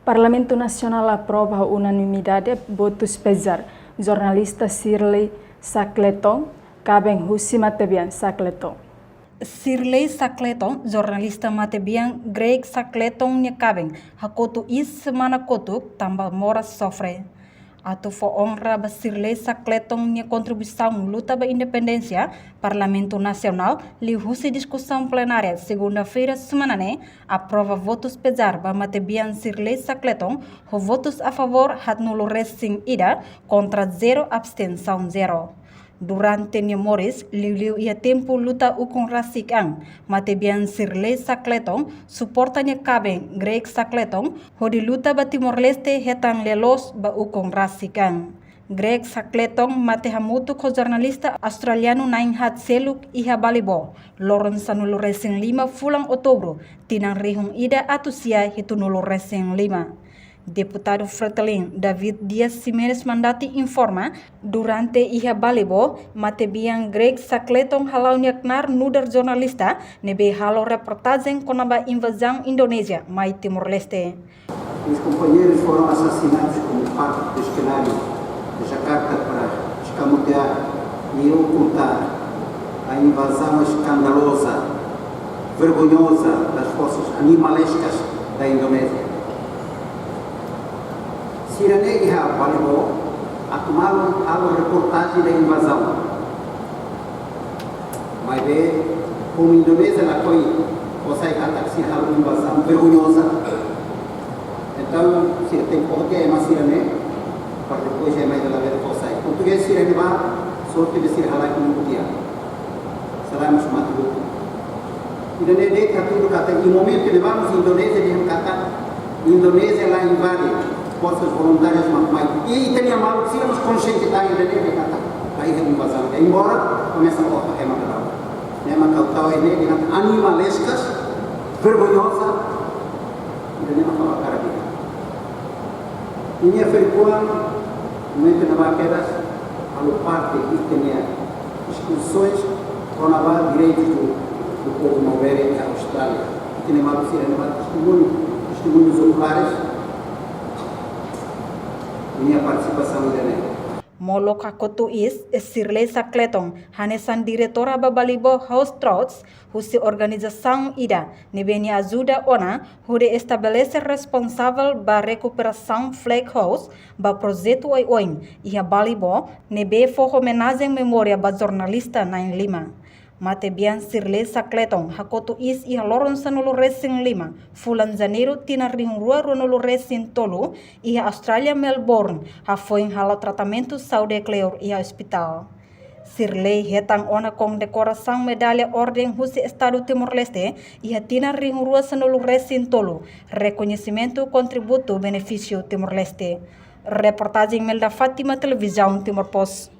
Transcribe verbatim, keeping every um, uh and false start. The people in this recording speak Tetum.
Parlamentu Nasionál aprova ho unanimidade votus pezar jornalista Shirley Shackleton kaben husi matebian Shackleton. Shirley Shackleton, jornalista matebian Greg Shackleton nia kaben, hakotu iis semana kotuk tanba moras sofre. Atu fó onra ba Shirley Shackleton nia kontribuisaun luta ba independénsia, Parlamentu Nasionál, liuhusi diskusaun plenária segunda-feira semana ne'e, aprova votus pezar ba matebian Shirley Shackleton, ho votus a favór haatnulu resin ida, kontra zero, abstensaun zero. Durante nia moris, liuliu iha tempu luta ukun rasik an, matebian Shirley Shackleton suporta nia kaben Greg Shackleton hodi luta ba Timor-Leste hetan lia-loos ba ukun rasik an. Greg Shackleton mate hamutuk ho jornalista australianu na'in haat seluk iha Balibo, loron sanulu resin lima fulan Outubru, tinan rihun ida atus sia hitunulu resin lima. Deputadu Fretilin, David Dias Ximenes Mandati informa, durante iha Balibo, matebian Greg Shackleton hala'o nia knaar nu'udar jornalista ne'ebé halo reportajen kona-ba invazaun Indonézia mai Timor-Leste. Os companheiros foram assassinados como parte do cenário de Jakarta para escamotear e ocultar a invasão escandalosa, vergonhosa das forças animalescas da Indonésia. Sira-ne'e iha Balibo atu malu halo reportajen da invazaun. Maibé, komu Indonézia lakohi fó sai katak sira halo invazaun vergonhosa. Entaun, sira tenke fó tiha ema sira-ne'e, para depois ema ida labele fó sai. Portugés sira-ne'e ba, sorte be sira halai kunu tiha. Selain mós mate hotu. Ida-ne'e de'it hatudu katak, iha momentu ne'ebá mós Indonézia dehan katak, Indonézia la invade, forças voluntárias mak mai. I ita-nia maluk sira mós konxiente tan ida-ne'e dehan katak, la iha invazaun. Embora komesa opa ema ka tau. Ema ka tau ida-ne'e dehan animalescas, vergonhosa, ida-ne'e mak ha'u hakarak dehan. Nia feripuan, momentu ne'ebá kedas, halo parte ita-nia discussões kona-ba direitos do, do povo Maubere iha Austrália. Ita-nia maluk sira ne'ebá testemunha, testemunhas oculares, nia partisipasaun ida-ne'e. Molok hakotu iis, Shirley Shackleton, hanesan diretora ba Balibo House Trust, husi organizasaun ida ne'ebé nia ajuda ona hodi estabelese responsavel ba rekuperasaun Flag House ba projetu oioin iha Balibo, ne'ebé fó omenajen memória ba jornalista na'in lima. Matebian Shirley Shackleton hakotu iis iha loron sanulu resin lima fulan Janeiru tinan rihun rua ruanulu resin tolu iha Austrália, Melbourne, hafoin hala'o tratamentu saúde kleur iha ospitál. Shirley hetan ona kondekorasaun Medalla Orden husi Estadu Timor-Leste iha tinan rihun rua sanulu resin tolu, rekoñesimentu kontributu benefísiu Timor-Leste. Reportajen Imelda Fátima, Televizaun Timor Post.